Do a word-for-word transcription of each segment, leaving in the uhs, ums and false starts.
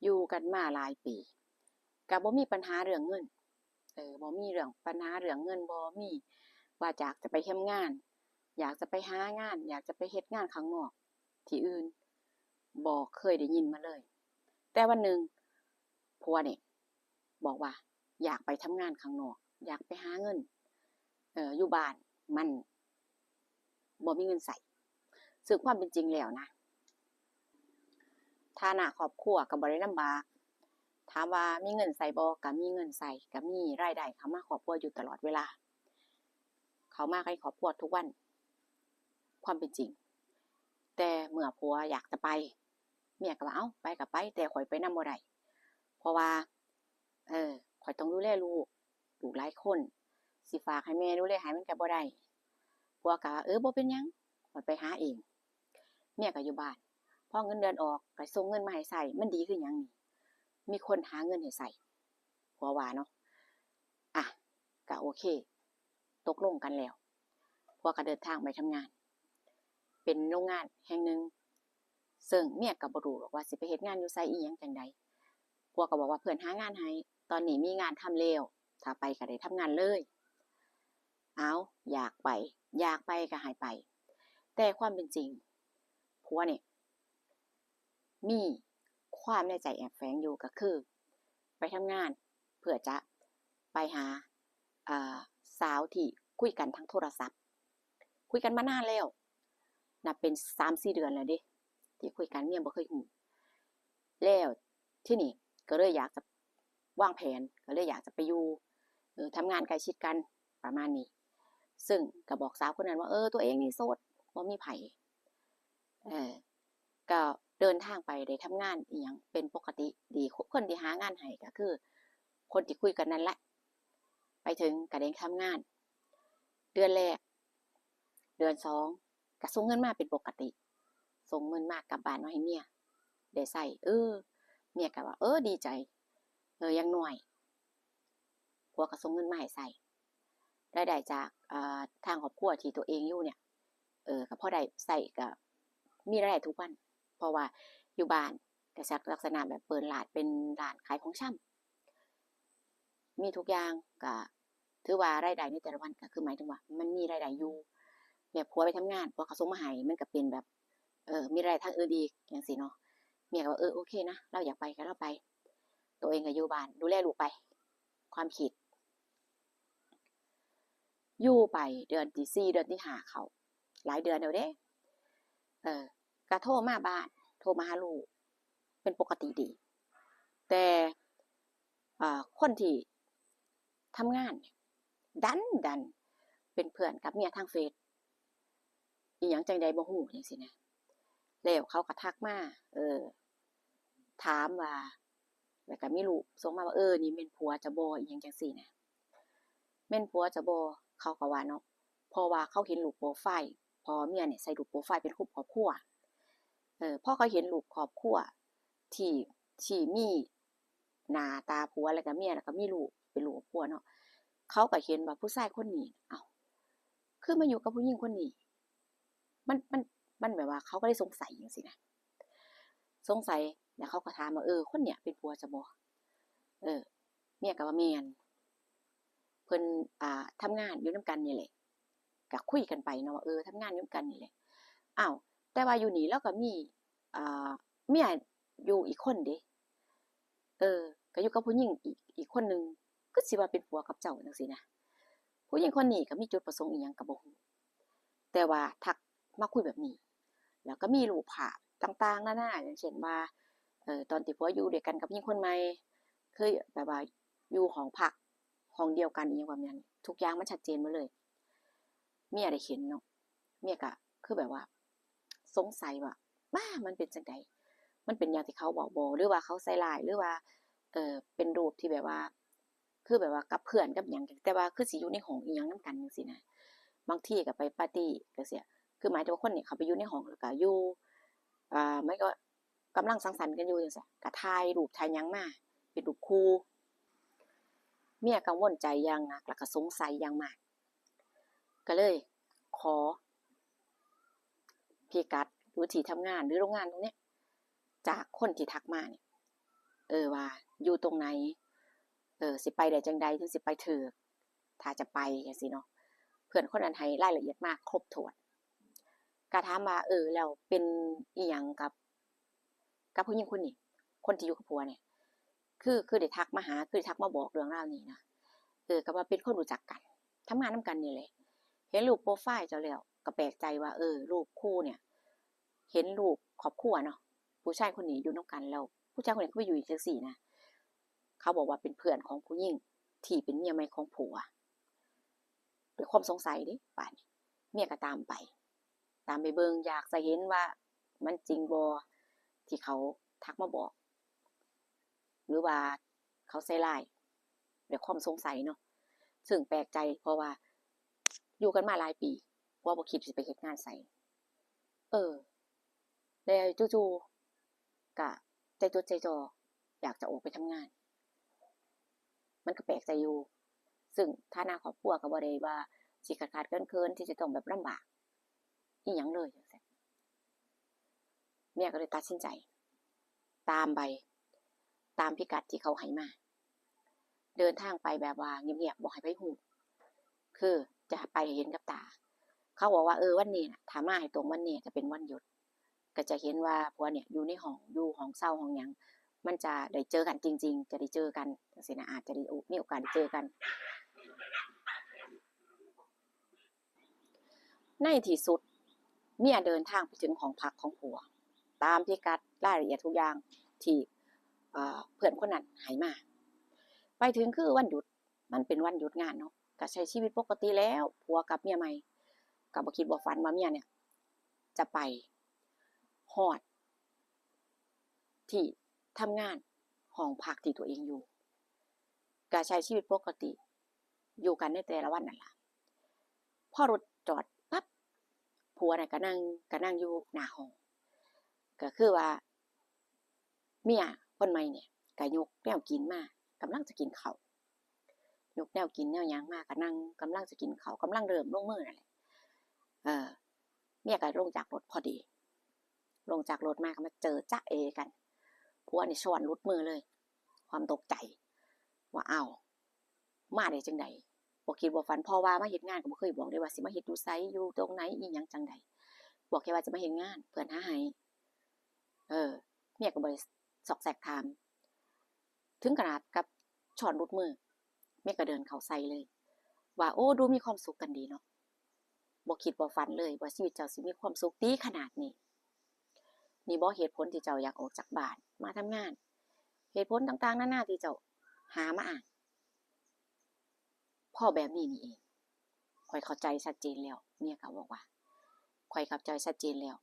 อยู่กันมาหลายปี ก็บ่มีปัญหาเรื่องเงิน เออ บ่มีเรื่องปัญหาเรื่องเงิน บ่มีว่าอยากจะไปทำงาน อยากจะไปหางาน อยากจะไปเฮ็ดงานข้างนอกที่อื่น บ่เคยได้ยินมาเลย แต่วันหนึ่งผัวนี่บอกว่าอยากไปทำงานข้างนอก อยากไปหาเงิน เออ อยู่บ้านมันบ่มีเงินใช้ ซึ่งความเป็นจริงแล้วนะ ฐานะครอบครัวก็บ่ได้ลำบาก ถามว่ามีเงินใช้บ่ ก็มีเงินใช้ ก็มีรายได้เข้ามาครอบครัวอยู่ตลอดเวลา เข้ามาในครอบครัวทุกวัน ความเป็นจริง แต่เมื่อผัวอยากจะไป เมียก็ว่า เอ้า ไปก็ไป แต่ข้อยไปนำบ่ได้ เพราะว่า เออ ข้อยต้องดูแลลูก ลูกหลายคน สิฝากให้แม่ดูแลให้มันก็บ่ได้ ผัวก็ว่า เออ บ่เป็นหยัง ข้อยไปหาเอง เมียก็อยู่บ้าน พอเงินเดือนออกก็ส่งเงินมาให้ใช้ มันดีคือหยังนี่ มีคนหาเงินให้ใช้ ผัวว่าเนาะ อ่ะ ก็โอเค ตกลงกันแล้ว ผัวก็เดินทางไปทำงาน เป็นโรงงานแห่งหนึ่ง ซึ่งเมียก็บ่รู้หรอกว่าสิไปเฮ็ดงานอยู่ไสอิหยังจั่งใด ผัวก็บอกว่าเพื่อนหางานให้ ตอนนี้มีงานทำแล้ว ถ้าไปก็ได้ทำงานเลย เอา อยากไป อยากไปก็ให้ไป แต่ความเป็นจริง ผัวเนี่ย มีความในใจแอบแฝงอยู่ก็คือ ไปทำงานเพื่อจะไปหา อ่า สาวที่คุยกันทางโทรศัพท์ คุยกันมานานแล้ว นับเป็นสามสี่เดือนแล้วเด้ ที่คุยกัน เมียบ่เคยฮู้ แล้วทีนี้ก็เลยอยากจะวางแผน ก็เลยอยากจะไปอยู่ เออ ทำงานใกล้ชิดกัน ประมาณนี้ ซึ่งก็บอกสาวคนนั้นว่า เออ ตัวเองนี่โสด บ่มีไผ เออ ก็เดินทางไป ได้ทำงานอิหยังเป็นปกติดี คนที่หางานให้ก็คือคนที่คุยกันนั่นแหละ ไปถึงก็ได้ทำงาน เดือนแรก เดือนสอง ก็ส่งเงินมาเป็นปกติ ส่งเงินมากลับบ้านมาให้เมียได้ใช้ เออ เมียก็ว่า เออ ดีใจ เออ อย่างน้อย ผัวก็ส่งเงินมาให้ใช้ รายได้จาก อ่า ทางครอบครัวที่ตัวเองอยู่เนี่ย เออ ก็พอได้ใช้ ก็มีรายได้ทุกวัน เพราะว่าอยู่บ้านก็ลักษณะแบบเปิดร้าน เป็นร้านขายของชำ มีทุกอย่าง ก็ถือว่ารายได้ในแต่ละวันก็คือหมายถึงว่ามันมีรายได้อยู่ แบบผัวไปทำงาน ผัวก็ส่งมาให้ มันก็เป็นแบบ เออ มีรายได้ทางอื่นอีกจั่งซี้เนาะ เมียก็ว่า เออ โอเคนะ ลาวอยากไปก็ลาวไป ตัวเองก็อยู่บ้านดูแลลูกไป ความคิด อยู่ไปเดือนที่สี่ เดือนที่ห้าเข้า หลายเดือนแล้วเด้ เออ ก็โทรมาบ้าน โทรมาหาลูก เป็นปกติดี แต่ อ่า คนที่ทำงานเนี่ย ดัน ดันเป็นเพื่อนกับเมียทางเฟซ อิหยังจั่งใดบ่ฮู้จั่งซี้นะ แล้วเขาก็ทักมา เออ ถามว่า แล้วก็มีรูปส่งมาว่า เออ นี่แม่นผัวเจ้าบ่ อิหยังจั่งซี้นะ แม่นผัวเจ้าบ่ เขาก็ว่าเนาะ เพราะว่าเขาเห็นรูปโปรไฟล์ เพราะว่าเมียเนี่ยใส่รูปโปรไฟล์เป็นรูปครอบครัว เออ พอเขาเห็นรูปครอบครัวที่ ที่มีหน้าตาผัว แล้วก็เมีย แล้วก็มีรูปเป็นรูปครอบครัวเนาะ เขาก็เห็นว่าผู้ชายคนนี้ เอ้า คือมาอยู่กับผู้หญิงคนนี้ มัน มัน มันแบบว่าเขาก็เลยสงสัยจั่งซี้นะ สงสัย แล้วเขาก็ถามว่า เออ คนเนี้ยเป็นผัวเจ้าบ่ เออ เมียก็ว่าแม่น เพิ่น อ่า ทำงานอยู่นำกันนี่แหละ ก็คุยกันไปเนาะว่า เออ ทำงานอยู่นำกันนี่แหละ อ้าว แต่ว่าอยู่นี่ลาวก็มี อ่า เมียอยู่อีกคนเด้ เออ ก็อยู่กับผู้หญิงอีก อีกคนหนึ่ง คือสิว่าเป็นผัวกับเจ้าจั่งซี้นะ ผู้หญิงคนนี้ก็มีจุดประสงค์อิหยังก็บ่ฮู้ แต่ว่าทักมาคุยแบบนี้ แล้วก็มีรูปภาพต่างๆ นานา อย่างเช่นว่า เอ่อ ตอนที่ผัวอยู่ด้วยกันกับผู้หญิงคนใหม่ เคยแบบว่าอยู่ห้องพัก ห้องเดียวกัน อิหยังแบบนั้น ทุกอย่างมันชัดเจนหมดเลย เมียได้เห็นเนาะ เมียก็คือแบบว่าสงสัยว่า บ้า มันเป็นจั่งใด มันเป็นอย่างที่เขาเว้าบ่ หรือว่าเขาใส่ร้าย หรือว่า เอ่อ เป็นรูปที่แบบว่า คือแบบว่ากับเพื่อนกับหยัง แต่ว่าคือสิอยู่ในห้องอิหยังนำกันจั่งซี้นะ บางทีก็ไปปาร์ตี้จั่งซี้ คือหมายถึงว่าคนนี้เขาไปอยู่ในห้อง แล้วก็อยู่ อ่า มันก็กำลังสังสรรค์กันอยู่จั่งซี้ ก็ถ่ายรูปถ่ายหยังมา เป็นรูปคู่ เมียกังวลใจอย่างหนัก แล้วก็สงสัยอย่างมาก ก็เลยขอพิกัดหรือที่ทำงานหรือโรงงานตรงเนี้ย จากคนที่ทักมาเนี่ย เออ ว่าอยู่ตรงไหน เออ สิไปได้จั่งใดถึงสิไปถืก ถ้าจะไปจั่งซี้เนาะ เพื่อนคนนั้นให้รายละเอียดมาครบถ้วน ก็ถามว่า เออ แล้วเป็นอิหยังกับ กับผู้หญิงคนนี้ คนที่อยู่กับผัวเนี่ย คือ คือได้ทักมาหา คือได้ทักมาบอกเรื่องราวนี้นะ เออ ก็ว่าเป็นคนรู้จักกัน ทำงานนำกันนี่แหละ เห็นรูปโปรไฟล์เจ้าแล้ว ก็แปลกใจว่า เออ รูปคู่เนี่ย เห็นรูปครอบครัวเนาะ ผู้ชายคนนี้อยู่นำกันแล้ว ผู้ชายคนนี้คือไปอยู่อีกจั่งซี้นะ เขาบอกว่าเป็นเพื่อนของผู้หญิงที่เป็นเมียใหม่ของผัว ด้วยความสงสัยเด้ บาดนี้ เมียก็ตามไป ตามไปเบิ่ง อยากจะเห็นว่ามันจริงบ่ ที่เขาทักมาบอก หรือว่าเขาใส่ร้าย ด้วยความสงสัยเนาะ ซึ่งแปลกใจ เพราะว่าอยู่กันมาหลายปี ผัวบ่คิดสิไปเฮ็ดงานไส เออ แล้วจู่ๆ ก็ใจจดใจจ่อ อยากจะออกไปทำงาน มันก็แปลกใจอยู่ ซึ่งฐานะครอบครัวก็บ่ได้ว่าสิขาดๆเขินๆ ที่จะต้องแบบลำบากอิหยังเลยจั่งซี้ เมียก็เลยตัดสินใจ ตามไป ตามพิกัดที่เขาให้มา เดินทางไปแบบว่าเงียบๆ บ่ให้ไผฮู้ คือจะไปให้เห็นกับตา เขาบอกว่า เออ วันนี้น่ะ ถ้ามาให้ตรงวันนี้จะเป็นวันหยุด ก็จะเห็นว่าผัวเนี่ยอยู่ในห้อง อยู่ห้องเซาห้องหยัง มันจะได้เจอกันจริงๆ จะได้เจอกันจั่งซี้นะ อาจจะได้โอ- มีโอกาสได้เจอกัน ในที่สุด เมียเดินทางไปถึงห้องพักของผัว ตามพิกัดรายละเอียดทุกอย่างที่ เอ่อ เพื่อนคนนั้นให้มา ไปถึงคือวันหยุด มันเป็นวันหยุดงานเนาะ ก็ใช้ชีวิตปกติแล้ว ผัวกับเมียใหม่ ก็บ่คิดบ่ฝันว่าเมียเนี่ย จะไปฮอดที่ทำงาน ห้องพักที่ตัวเองอยู่ ก็ใช้ชีวิตปกติ อยู่กันในแต่ละวันนั่นล่ะ พอรถจอดปั๊บ ผัวน่ะก็นั่ง ก็นั่งอยู่หน้าห้อง ก็คือว่า เมียคนใหม่เนี่ยก็ยกแนวกินมา กำลังจะกินข้าว ยกแนวกินแนวหยังมาก็นั่ง กำลังจะกินข้าว กำลังเริ่มลงมือนั่นแหละ เออ เมียก็ลงจากรถพอดี ลงจากรถมาก็มาเจอจ๊ะเอกัน ผัวนี่ช้อนหลุดมือเลย ความตกใจ ว่า อ้าว มาได้จั่งใด บ่คิดบ่ฝัน เพราะว่ามาเฮ็ดงานก็บ่เคยบอกเด้ว่าสิมาเฮ็ดอยู่ไส อยู่ตรงไหน อีหยังจั่งใด บอกแค่ว่าจะมาเฮ็ดงาน เพื่อนหาให้ เออ เมียก็บ่ได้ซอกแซกถาม ถึงขนาดกับช้อนหลุดมือ เมียก็เดินเข้าใส่เลย ว่า โอ้ ดูมีความสุขกันดีเนาะ บ่คิดบ่ฝันเลยว่าชีวิตเจ้าสิมีความสุขดีขนาดนี้ นี่บ่เหตุผลที่เจ้าอยากออกจากบ้านมาทำงาน เหตุผลต่างๆนานาที่เจ้าหามาอ้าง พอแบบนี้นี่เอง ข้อยเข้าใจชัดเจนแล้ว เมียก็บอกว่า ข้อยเข้าใจชัดเจนแล้ว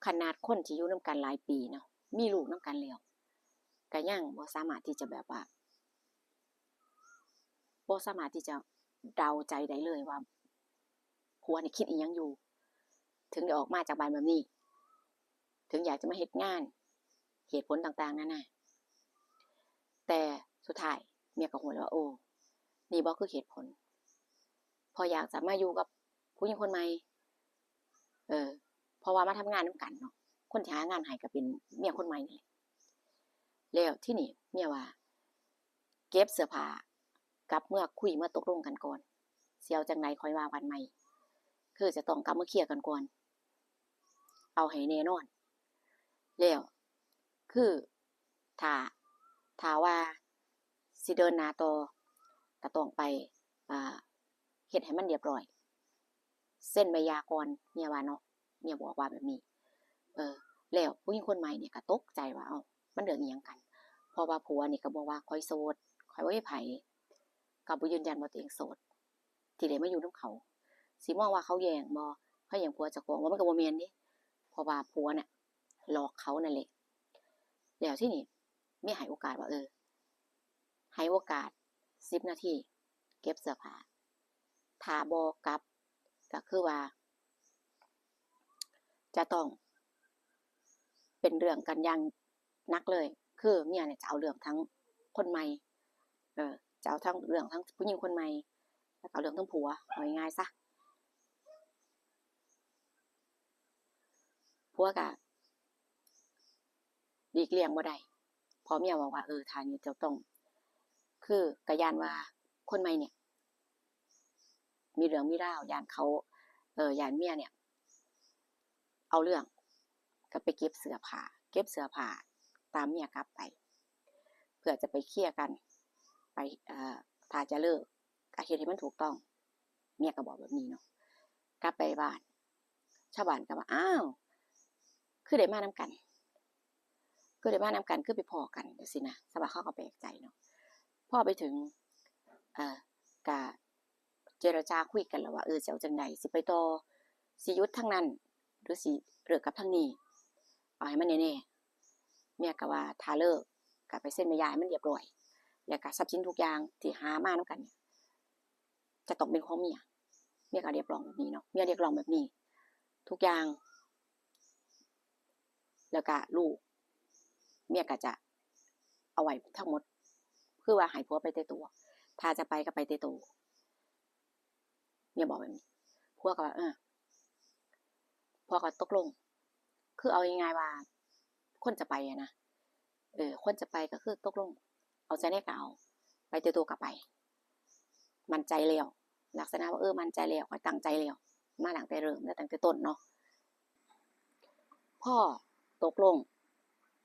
ขนาดคนที่อยู่นำกันหลายปีเนาะ มีลูกนำกันแล้ว ก็ยังบ่สามารถที่จะแบบว่า บ่สามารถที่จะเดาใจได้เลยว่า ผัวนี่คิดอิหยังอยู่ ถึงได้ออกมาจากบ้านแบบนี้ ถึงอยากจะมาเฮ็ดงาน เหตุผลต่างๆนานา แต่สุดท้ายเมียก็ฮู้แล้วว่า โอ้ นี่บ่คือเหตุผล เพราะอยากจะมาอยู่กับผู้หญิงคนใหม่ เออ เพราะว่ามาทำงานนำกันเนาะ คนที่หางานให้ก็เป็นเมียคนใหม่นี่แหละ แล้วทีนี้เมียว่า เก็บเสื้อผ้ากลับเมือคุยมาตกลงกันก่อน สิเอาจั่งใดค่อยว่ากันใหม่ คือจะต้องกลับมาเคลียร์กันก่อน เอาให้แน่นอน แล้วคือถ้า ถ้าว่าสิเดินหน้าต่อ ก็ต้องไป อ่า เฮ็ดให้มันเรียบร้อย เซ็นใบหย่าก่อน เมียว่าเนาะ เมียบอกว่าแบบนี้ เออ แล้วผู้หญิงคนใหม่เนี่ยก็ตกใจว่า เอ้า มันเรื่องอิหยังกัน เพราะว่าผัวนี่ก็บอกว่า ข้อยโสด ข้อยบ่มีไผ ก็บ่ยืนยันว่าตัวเองโสด ที่ได้มาอยู่นำเขา สิมองว่าเขาแย่งบ่ เขาแย่งผัวเจ้าของบ่ มันก็บ่แม่นเด้ เพราะว่าผัวน่ะหลอกเขานั่นแหละ แล้วทีนี้เมียให้โอกาสว่า เออ ให้โอกาสสิบนาที เก็บเสื้อผ้า ถ้าบ่กลับ ก็คือว่า จะต้องเป็นเรื่องกันอย่างหนักเลย คือเมียเนี่ยจะเอาเรื่องทั้งคนใหม่ เออ จะเอาทั้งเรื่องทั้งผู้หญิงคนใหม่ แล้วก็เอาเรื่องทั้งผัว เอาง่ายๆซะ ผัวก็หลีกเลี่ยงบ่ได้ ต่อเมียบอกว่า เออ ถ้านี่เจ้าต้อง คือก็ย้านว่าคนใหม่เนี่ย มีเรื่องมีราว ย้านเขา เอ่อ ย้านเมียเนี่ย เอาเรื่อง ก็ไปเก็บเสื้อผ้า เก็บเสื้อผ้าตามเมียกลับไป เพื่อจะไปเคลียร์กัน ไป เอ่อ ถ้าจะเลิก ก็เฮ็ดให้มันถูกต้อง เมียก็บอกแบบนี้เนาะ กลับไปบ้าน ชาวบ้านก็ว่า อ้าว คือได้มานำกัน คือได้มานำกัน คือไปพ้อกันจั่งซี้นะ ชาวบ้านเขาก็แปลกใจเนาะ พอไปถึง เอ่อ ก็เจรจาคุยกันแล้วว่า เออ สิเอาจั่งใด สิไปต่อ สิหยุดทางนั้น หรือสิเลิกกับทางนี้ เอาให้มันแน่ๆ เมียก็ว่าถ้าเลิกก็ไปเซ็นใบหย่าให้มันเรียบร้อย แล้วก็ทรัพย์สินทุกอย่างที่หามานำกันเนี่ย จะต้องเป็นของเมีย เมียก็เรียกร้องแบบนี้เนาะ เมียเรียกร้องแบบนี้ ทุกอย่าง แล้วก็ลูก เมียก็จะเอาไว้ทั้งหมด คือว่าให้ผัวไปแต่ตัว ถ้าจะไปก็ไปแต่ตัว เมียบอกแบบนี้ ผัวก็ว่า เออ ผัวก็ตกลง คือเอาง่ายๆว่า คนจะไปอะนะ เออ คนจะไปก็คือตกลง เอาใจได้ก็เอา ไปแต่ตัวก็ไป มั่นใจแล้ว ลักษณะว่า เออ มั่นใจแล้ว ข้อยตั้งใจแล้ว มาตั้งแต่เริ่ม แล้วตั้งแต่ต้นเนาะ พอตกลง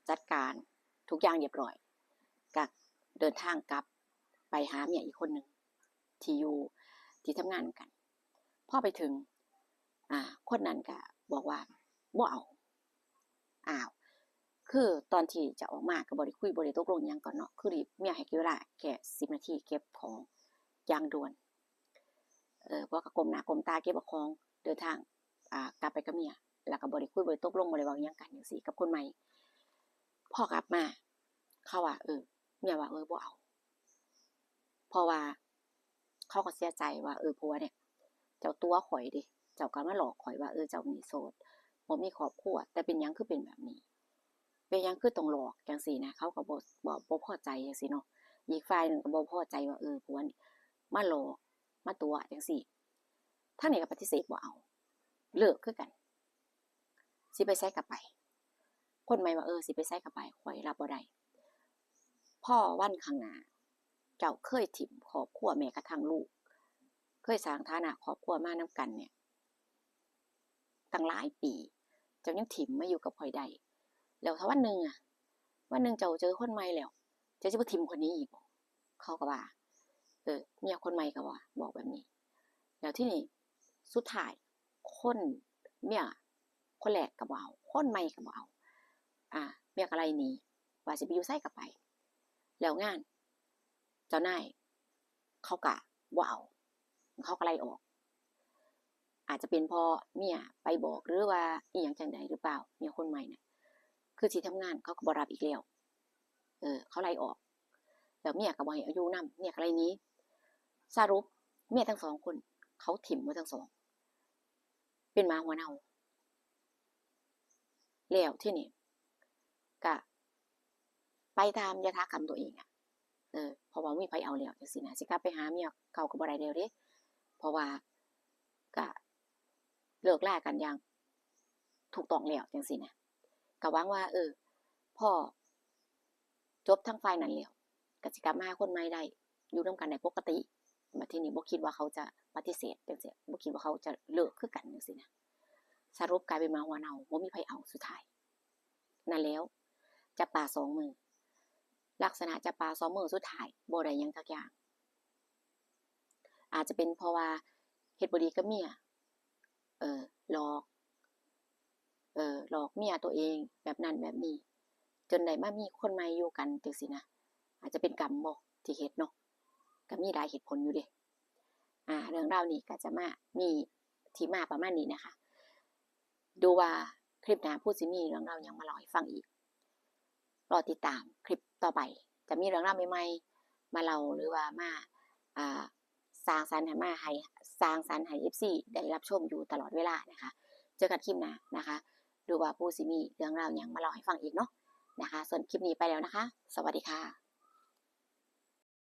จัดการทุกอย่างเรียบร้อย ก็เดินทางกลับไปหาเมียอีกคนหนึ่ง ที่อยู่ ที่ทำงานกัน พอไปถึง อ่า คนนั้นก็บอกว่า บ่เอา อ้าว คือตอนที่จะออกมาก็บ่ได้คุย บ่ได้ตกลงอิหยังกันเนาะ คือรีบ เมียให้เวลาแค่สิบนาทีเก็บของอย่างด่วน เออ ผัวก็ก้มหน้าก้มตาเก็บเอาของ เดินทาง อ่า กลับไปกับเมีย แล้วก็บ่ได้คุย บ่ได้ตกลง บ่ได้เว้าอิหยังกันจั่งซี้กับคนใหม่ พอกลับมา เขาว่า เออ เมียว่า เออ บ่เอา เพราะว่าเขาก็เสียใจว่า เออ ผัวเนี่ย เจ้าตั๋วข้อยเด้ เจ้าก็มาหลอกข้อยว่า เออ เจ้านี่โสด บ่มีครอบครัว แต่เป็นหยังคือเป็นแบบนี้ เป็นหยังคือต้องหลอกจั่งซี้นะ เขาก็บ่ บ่ บ่พอใจจั่งซี้เนาะ อีกฝ่ายหนึ่งก็บ่พอใจว่า เออ ผัวนี่มาหลอก มาตั๋วจั่งซี้ ทางนี้ก็ปฏิเสธบ่เอา เลิกคือกัน สิไปไสก็ไป คนใหม่ว่า เออ สิไปไสก็ไป ข้อยรับบ่ได้ พอวันข้างหน้า เจ้าเคยถิ่มครอบครัว แม้กระทั่งลูก เคยสร้างฐานะครอบครัวมานำกันเนี่ย ตั้งหลายปี เจ้ายังถิ่มมาอยู่กับข้อยได้ แล้วถ้าวันหนึ่งอะ วันหนึ่งเจ้าเจอคนใหม่แล้ว เจ้าสิบ่ถิ่มคนนี้อีกบ่ เขาก็ว่า เออ เมียคนใหม่ก็ว่า บอกแบบนี้ แล้วทีนี้สุดท้าย คน เมียคนแรกก็บ่เอา คนใหม่ก็บ่เอา อ่า เมียก็ไล่หนี ว่าสิไปอยู่ไสก็ไป แล้วงาน เจ้านายเขาก็บ่เอา เขาก็ไล่ออก อาจจะเป็นเพราะเมียไปบอกหรือว่าอิหยังจั่งใดหรือเปล่า เมียคนใหม่น่ะ คือสิทำงานเขาก็บ่รับอีกแล้ว เออ เขาไล่ออก แล้วเมียก็บ่ให้อยู่นำ เมียก็ไล่หนี สรุปเมียทั้งสองคน เขาถิ่มหมดทั้งสอง เป็นหมาหัวเน่า แล้วทีนี้ก็ไปตามยถากรรมตัวเองอะ เออ เพราะว่าบ่มีไผเอาแล้วจั่งซี้นะ สิกลับไปหาเมียเก่าก็บ่ได้แล้วเด้ เพราะว่าก็เลิกลากันอย่างถูกต้องแล้วจั่งซี้นะ ก็หวังว่า เออ พอจบทางฝ่ายนั้นแล้ว ก็สิกลับมาหาคนใหม่ได้ อยู่นำกันได้ปกติ บัดทีนี้บ่คิดว่าเขาจะปฏิเสธจั่งซี้ บ่คิดว่าเขาจะเลิกคือกันจั่งซี้นะ สรุปกลายเป็นหมาหัวเน่า บ่มีไผเอาสุดท้าย นั่นแล้ว จับปลาสองมือ ลักษณะจับปลาสองมือ สุดท้ายบ่ได้หยังจักอย่าง อาจจะเป็นเพราะว่าเฮ็ดบ่ดีกับเมีย เออ หลอก เออ หลอกเมียตัวเองแบบนั้นแบบนี้ จนได้มามีคนใหม่อยู่กันจั่งซี้นะ อาจจะเป็นกรรมบ่ที่เฮ็ดเนาะ ก็มีหลายเหตุผลอยู่เด้ อ่า เรื่องราวนี้ก็จะมา มีที่มาประมาณนี้นะคะ ดูว่าคลิปหน้าผู้สิมีเรื่องราวหยังมาเล่าให้ฟังอีก รอติดตามคลิปต่อไป จะมีเรื่องราวใหม่ๆ มาเล่าหรือว่ามา อ่า สร้างสรรค์ให้มาให้ สร้างสรรค์ให้ เอฟซี ได้รับชมอยู่ตลอดเวลานะคะ เจอกันคลิปหน้านะคะ ดูว่าผู้สิมีเรื่องราวหยังมาเล่าให้ฟังอีกเนาะนะคะ ส่วนคลิปนี้ไปแล้วนะคะ สวัสดีค่ะ